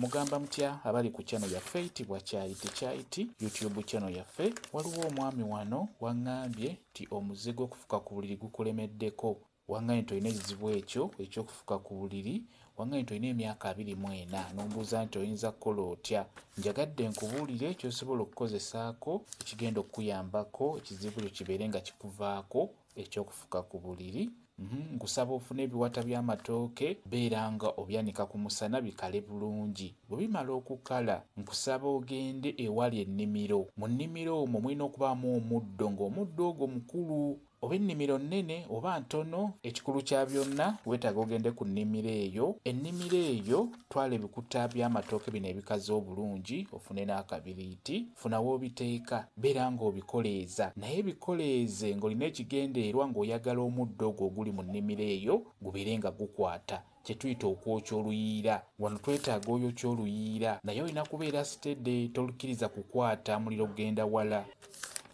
Mugamba mutya abali ku channel yaffe eyitibwa Kyayiti Kyayiti YouTube channel yaffe. Waliwo omwami wano waŋŋambye nti omuze gw'okufuka ku buliri gukulemeddeko. Waŋŋambye nti olina ekizibu ekyo eky'okufuka ku buliri. Waŋŋambye nti olina emyaka 24 n'ombuuza nti oyinza kukola otya. Njagadde nkubuulire ky'osobola okukozesaako ekigenda okukuyambako ekizibu ekyo kibeere nga kikuvaako eky'okufuka ku buliri. Nkusaba ofune ebiwata by'amatooke, beera nga obyanika ku musana bikale bulungi. Bwe bimala okukala, nkusaba ogende ewali ennimiro. Mu nnimiro omwo mulina okubaamu omuddo ng'omuddo ogwo mukulu. Oba ennimiro nnene oba ntono, ekikulu kya byonna weetaaga ogende ku nnimiro eyo. Ennimiro eyo twala ebikuta by'amatooke bino ebikaze obulungi, ofune n'akabiriiti, funa w'obiteeka, beera ng'obikoleeza. Naye bikoleeze ng'olina ekigendererwa ng'oyagala omuddo ogwo oguli mu nnimiro eyo gubeere nga gukwata, kye tuyita okwokya oluyiira. Wano twetaaga oyokya oluyiira, naye olina kubeera steady, tolukkiriza kukwata muliro kugenda wala.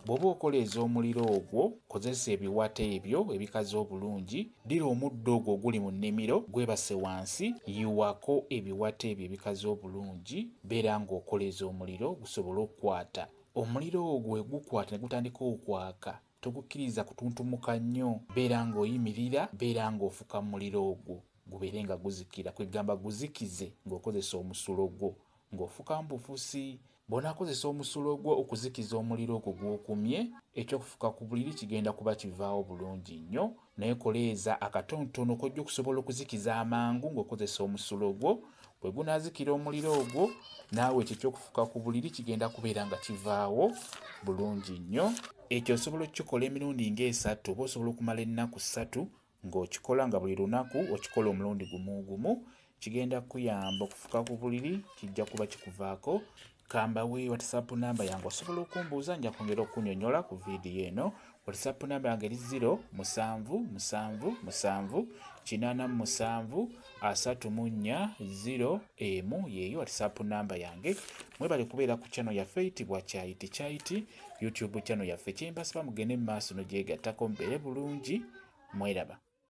Bw'oba okoleeza omuliro ogwo, kozesa ebiwata ebyo ebikaze obulungi, ddira omuddo ogwo oguli mu nnimiro gwebase wansi, yiwako ebiwata ebyo ebikaze obulungi, beera ng'okoleeza omuliro gusobole okukwata. Omuliro ogwo bwe gukwata ne gutandika okwaka, togukkiriza kutuntumuka nnyo, beera ng'oyimirira, beera ng'ofuka mu muliro ogwo gubeere nga guzikira, kwegamba guzikize ng'okozesa omusulo gwo, ng'ofukamu bufusi. Bw'onaakozesa omusulo gwo okuzikiza omuliro ogwo gw'okumye, ekyokufuka ku buliri kigenda kuba kivaawo bulungi nnyo. Naye koleeza akatonotono k'ojja okusobola okuzikiza amangu ng'okozesa omusulo gwo. Bwe gunaazikira omuliro ogwo, naawe ekyo ekyokufuka ku buliri kigenda kubeera nga kivaawo bulungi nnyo. Ekyo osobola okukikola emirundi ng'esatu oba osobola okumala ennaku 3 ng'okikola, nga buli lunaku okikola omulundi gumu gumu. Kigenda kukuyamba okufuka ku buliri, kijja kuba kikuvaako. Kambawe WhatsApp namba yange, osobola okumbuuza, nja kwongera okunyonyola ku vidiyo eno. WhatsApp namba yange eri 0 7 7 7 87 34 0 emu, yeeyo WhatsApp namba yange. Mwebale kubeera ku channel yaffe eyitibwa Kyayiti Kyayiti YouTube channel yaffe. Kyembasaba mugende mu maaso nogyegattako, mubeere bulungi, mweraba.